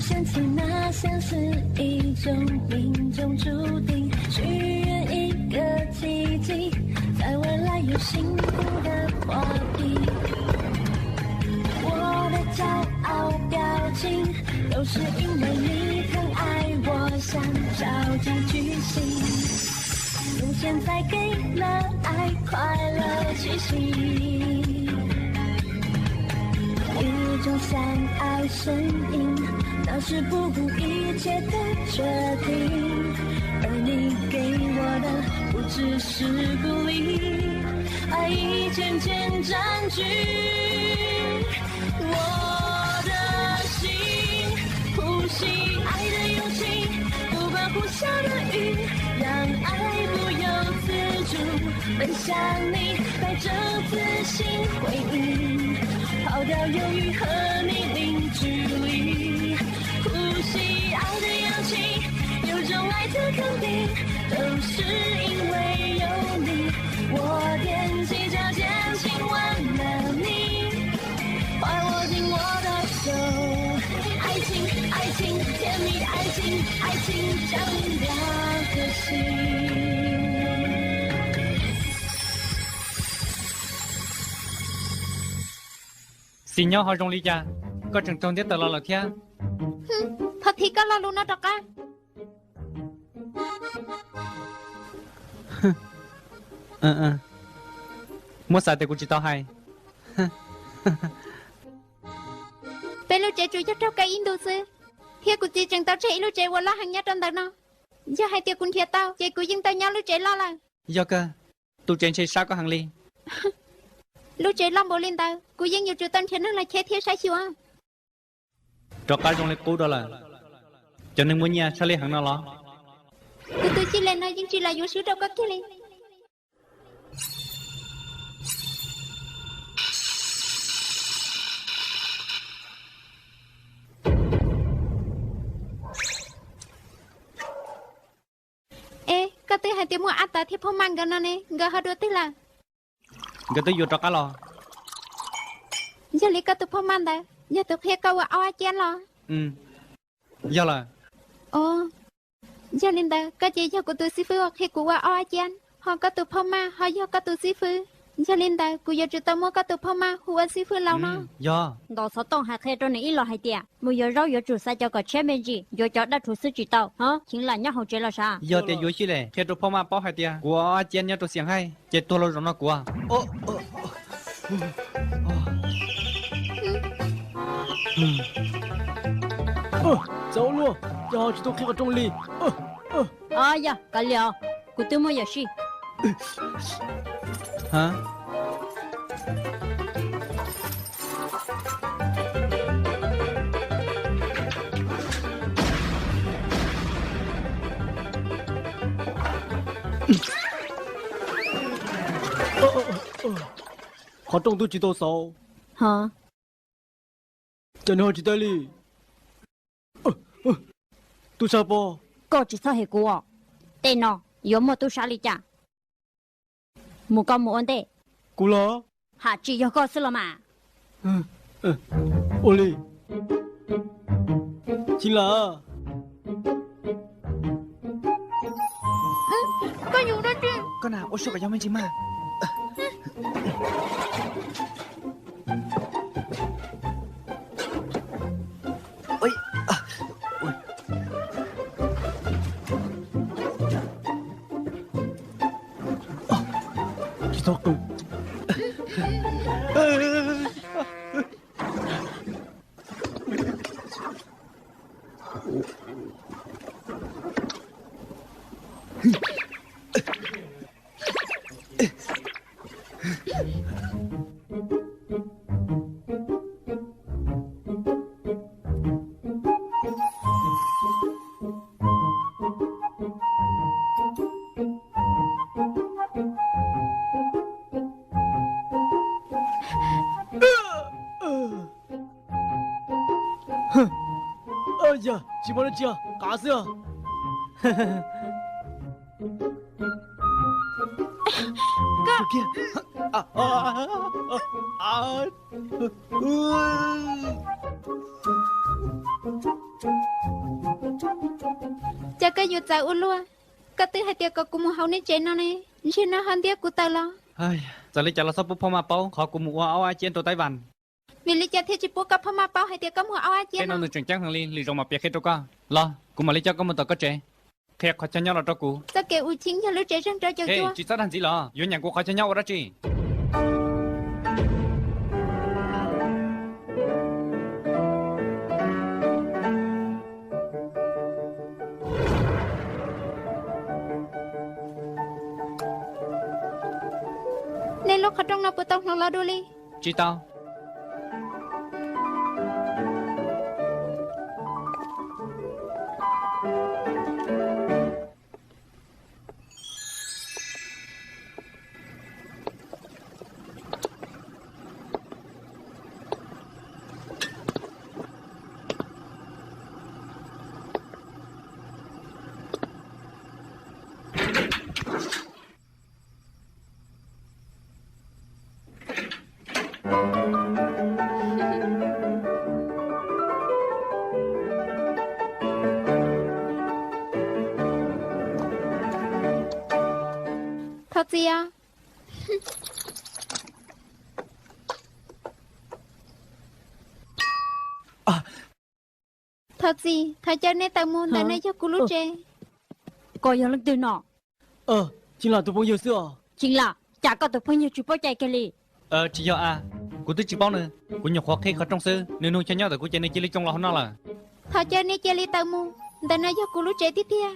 想起那像是一种命中注定，许愿一个奇迹，在未来有幸福的话题。我的骄傲表情，都是因为你疼爱我，想找进巨星。 用现在给了爱快乐气息。一种相爱声音，那是不顾一切的决定。而你给我的不只是鼓励，爱已渐渐占据 我的心，呼吸爱的氧气，不管呼啸的雨，让爱不由自主奔向你，带着自信回应，抛掉犹豫和你零距离。呼吸爱的氧气，有种爱的肯定，都是因为有你，我踮起脚尖亲吻了你。 快握紧我的手，爱情，爱情，甜蜜爱情，爱情降临两颗心。Xis nyob ho zoo li cas, koj tseem raug ntiab tawm los lawm thiab. Thov thim koj lo lus no rov qab. Muab xav tias kuv tsis tau hais. Peb lub tsev tsuas yog raug koj ib ntus xwb, thiab kuv txiv tseem tau tseg ib lub tsev uas loj heev nyob rau ntawm no. Yog hais tias kuv nrhiav tau ces kuv yeej tau nyob lub tsev loj lawm. Yog kawg, tus tsev ntshe sab koj heev li. Lub tsev loj npaum li ntawd kuv yeej yuav tsum tau nrhiav neeg los cheb thiab saib xyuas. Rov qab zoo li qub rau lawm. Cov neeg muaj nyiaj tshaj lij heev no los? Kuv tus xib les no yeej tsis lam yuav swb rau koj kiag li. Es koj twb hais tias muaj Ab Tav thiab Phauj Maj nkawd no ne, nkawd ho dua twg lawm? Nkawd twb yuav rov qab los. Yog li koj tus Phauj Maj ntawd yog tus qhia koj ua ob ab ciab los? Yog lawm. Os, yog li ntawd koj ces yog kuv tus xib fwb uas qhia kuv ua ob ab ciab, ho koj tus Phauj Maj ho yog koj tus xib fwb. Yog li ntawd kuv yuav tsum tau muab koj tus Phauj Maj hu ua xib fwb laus no. Yog. Ntaus xov tooj hais qhia rau nws ib los hais tias mus yuav zaub yuav tsum xa cov kom tshiab me ntsis, yuav cov daj rhuv xwb tsis tau. Ho, Cheev Lam nyob hauv tsev los sav? Yog tias yuav xwb les, qhia rau Phauj Maj paub hais tias kuv ua ob ab ciab nyob rau Xiam Haij ces tuag laug zaum no kuv. Txaus luaj, cas ho tsis tau qhia qhov rooj li. Yog, kav liam os, kuv twb muaj yawm sij. Qhov rooj twb tsis tau xauv. Cas nws ho tsis tawg li? Tub sab pob. Koj tsis txhob hem kuv os. Tej no yuav muaj tub sab li cas? Mus koj mus ua ntej. Kuv los? Ham tsis yog koj xwb los mas. Ua li. Cheev Lam. Koj yuav dab tsi? Koj na, ua siab kom yog me ntsis mas. Tsis txhob qw. Yog, tsis muaj dab tsi, qav xwb. Koj yuav txawv ua luaj, koj twb hais tias kom kuv mus hauv nej tsev no ne, ntshia no ho ntiab kuv tawm los. Txawm li cas los txhob pub phauj Maj paub qhov kuv mus ua aub ab ciab rau Taib Vam. Vim li cas thiaj tsis pub koj phauj Maj paub hais tias koj mus aub ab ciab no? Nws tseem ceeb heev li, lwm zaus mam piav qhia rau koj. Los, kuv mam li coj koj mus tom koj tsev. Qhia qhov chaw nyob los rau kuv. Txoj kev uas cheem yog lub tsev zeeg rau caum cuaj. Tsis txhob dag ntxiv los, yuav nyeem kuv qhov chaw nyob ua dab tsi? Nej lub qhov rooj no puas tau hloov los dua li? Tsis tau. Thov txim os. Thov txim, thov caw nej tawm mus, ntawm no yog kuv lub tsev. Koj yog leej twg no? Tsis lam tus phooj ywg xwb os. Tsis lam, cas koj tus phooj ywg tsis paub cai kiag li? Tsis yog a, kuv twb tsis paub nws, kuv nyuam qhuav qhib qhov rooj xwb, nws nug chaw nyob ntawm kuv ces nws cia li tsoo los hauv no lawm. Thov caw nej cia li tawm mus, ntawm no yog kuv lub tsev tiag tiag.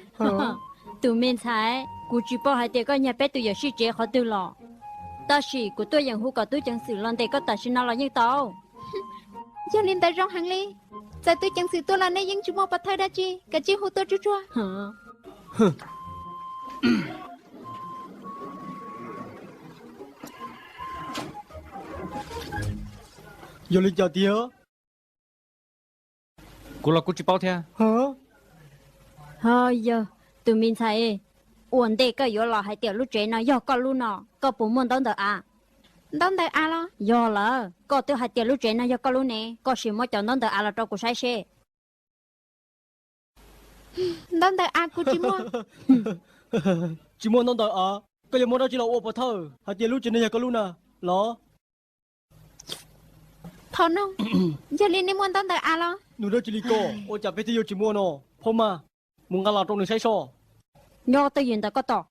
Tus me ntxhais, kuv tsis paub hais tias koj nyiag peb tus yuam sij tsev qhov twg los, tab sis kuv tuaj yeem hu kom tub ceev xwm los ntes koj tam sim no los yeej tau. Yog li ntawd zoo heev li, txawm tub ceev xwm tuaj los nej yeej tsis muaj pov thawj dab tsi, kav tsij hu tuaj tsuag tsuag. Yog li cas tiag? Kuv los kuj tsis paub thiab. Ho yog, tus me ntxhais, ua ntej koj yuav los hais tias lub tsev no yog koj lub no, koj puas muaj ntaub ntawv av? Ntaub ntawv av los? Yog lawm, koj twb hais tias lub tsev no yog koj lub ne, koj sim muab cov ntaub ntawv av los rau kuv saib seb. Ntaub ntawv av kuv tsis muaj. Tsis muaj ntaub ntawv av, koj yuav muaj dab tsi los ua pov thawj hais tias lub tsev no yog koj lub na los? Thov no, yog li nej muaj ntaub ntawv av los? Nws dab tsi li ko, ua cas peb thiaj yuav tsis muaj no? Phauj Maj, mus nqa los rau nws saib soj. Nyob twj ywm ntawm koj tos.